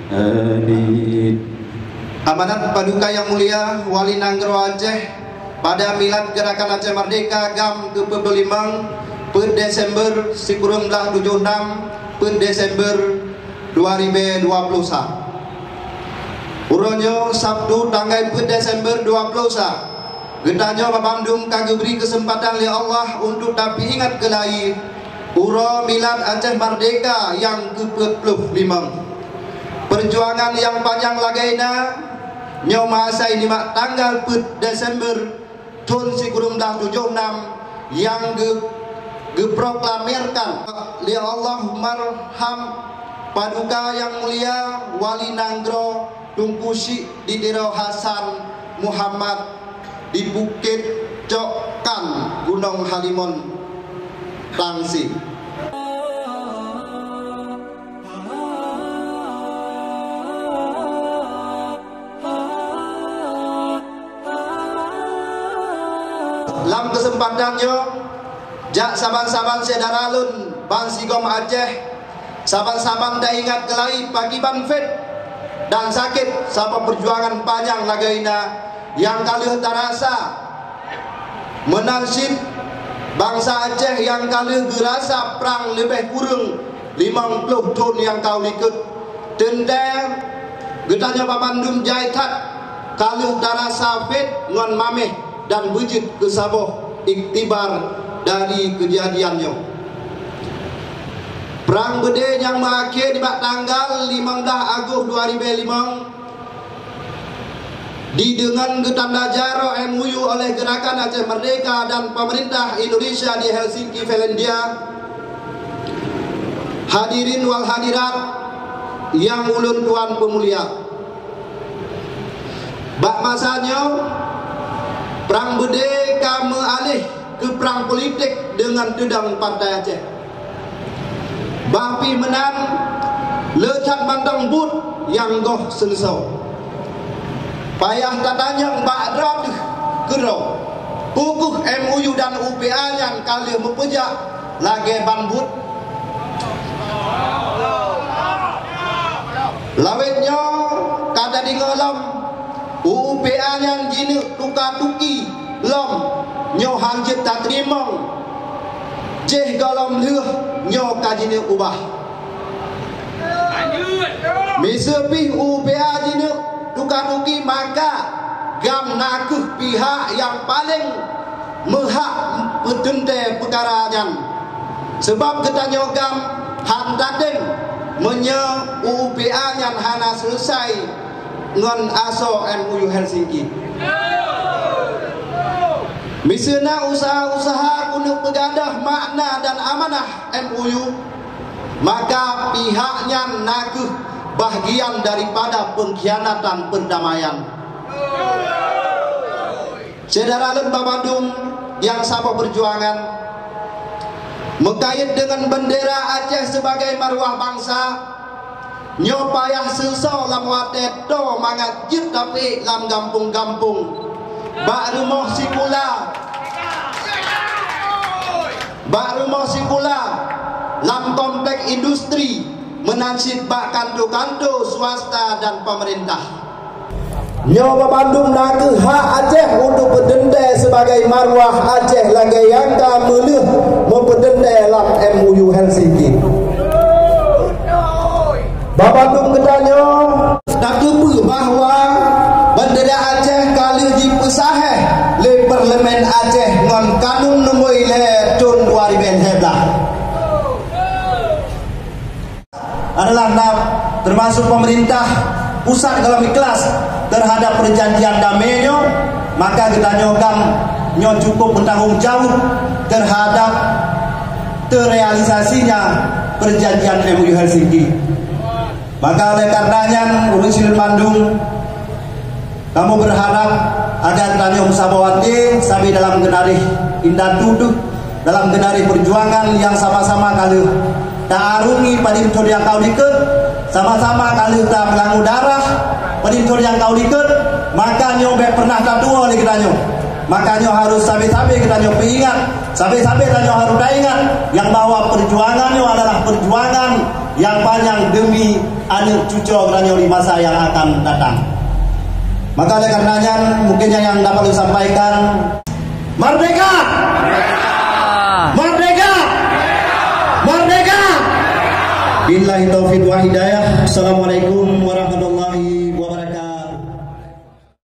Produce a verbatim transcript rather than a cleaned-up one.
Amin. Amanat Paduka Yang Mulia Wali Nanggroe Aceh pada Milad Gerakan Aceh Merdeka GAM keu peuet ploh limong, peuet Desember sikureueng blaih tujoh nam, peuet Desember dua ribèe dua ploh sa. Uroe nyoe Sabtu tanggai peuet Desember dua ploh sa, geutanyoe banmandum ka geubri keuseumpatan lé Allah untuk tapeuingat keulayi uroe Milad Aceh Merdeka nyang keu peuet ploh limong. Peujuangan nyang panyang lagèe na nyoe meuasai nibak tanggal peuet Desember thon sikureueng blaih tujoh nam nyang geu-, geuproklamirkan lé Allahumarham Paduka Yang Mulia Wali Nanggroe Teungku Chik di Tiro Hasan Muhammad di Bukét Cokkan, Gunong Halimon, Tangsi. Lam keuseumpatan nyoe, jak saban-saban syedara lôn bansigom Aceh, saban-saban taingat keulayi pakriban phet dan sakét saboh peujuangan panyang lagèe na nyang ka lheueh tarasa. Meunan cit bansa Aceh nyang ka lheueh geurasa prang leubeh kureueng limong ploh thon nyang ka u likot. Teuntèe geutanyoe banmandum jai that ka lheueh tarasa phet ngon maméh dan beujeuet keu saboh iktibar dari keujadian nyoe. Prang Beudé nyang meuakhé nibak tanggal limong blaih Agôh dua ribèe limong dideungon geutanda jaroe M O U oleh Gerakan Aceh Merdeka dan pemerintah Indonesia di Helsinki, Finlandia. Hadirin wal hadirat nyang ulôn tuan peumulia, bak masa nyoe Prang Beudé ka meualéh keu prang politik deungon teudong Partai Aceh. Bah pih meunan, le that mantong buet nyang goh seuleusoe. Payah tatanyong bak droe teuh keudroe, peu kheueh M O U dan U P A nyan ka lheueh meupeujak lagèe ban buet? Lawét nyoe ka tadeungoe lom, U P A nyan jineuk tuka-tuki lom nyoe han jeuet tateurimong. Jéh gohlom lheueh nyoe ka jineuk ubah. Miseue pih U P A jineuk tuka-tuki, maka GAM na kheueh pihak nyang paleng meuhak peuteuntèe peukara nyan. Sabab geutanyoe GAM han tatem meunyoe U P A nyan hana seuleusai ngon asoe M O U Helsinki. Miseue na useuha-useuha keuneuk peugadôh makna dan amanah M O U, maka pihak nyan na kheueh bahagian daripada peungkhianatan peurdamaian. Syedara lôn banmandum nyang saboh peujuangan, meukayét deungon beundera Aceh sibagai maruah bansa, nyoe payah seuleusoe lam watèe toe mangat jeuet tapeuék lam gampông-gampông, bak rumoh sikula, bak rumoh sikula, lam kompleks industri, meunan cit bak kanto-kanto swasta dan pemerintah. Nyoe banmandum na kheueh hak Aceh untuk peuteuntèe sibagai maruah Aceh lagèe nyang ka meulheueh meupeuteuntèe lam M O U Helsinki. Banmandum geutanyoe tateupeue bahwa beundera Aceh ka lheueh jipeusahéh lé Parlemen Aceh ngon kanun nomor lhèe thon dua ribèe lhèe blah. Adalah na, teumasok pemerintah pusat golom ikhlas teuhadap peujanjian damé nyoe, maka geutanyoe GAM nyoe cukup meutanggong jaweueb teuhadap teurealisasinya peujanjian M O U Helsinki. Maka oleh karena nyan, ulôn sileuen mandum, kamoe beurharap agar tanyoe meusaboh até sabe dalam geunaréh indatu teuh, dalam geunaréh peujuangan nyang sama-sama ka lheueh taarungi padum thon nyang ka u likot, sama-sama ka lheueh tameulangô darah padum thon nyang ka u likot, maka nyoe bèk peureunah tatuwoe lé geutanyoe. Maka nyoe harôh sabe-sabe geutanyoe peuingat, sabe-sabe tanyoe harôh taingat nyang bahwa peujuangan nyoe adalah peujuangan nyang panyang demi aneuk cucoe geutanyoe di masa nyang akan datang. Maka oleh karena nyan, mungkin nyang, nyang dapat lôn sampaikan, merdeka! Merdeka! Merdeka! Billahi taufiq wal hidayah. Assalamualaikum warahmatullahi wabarakatuh.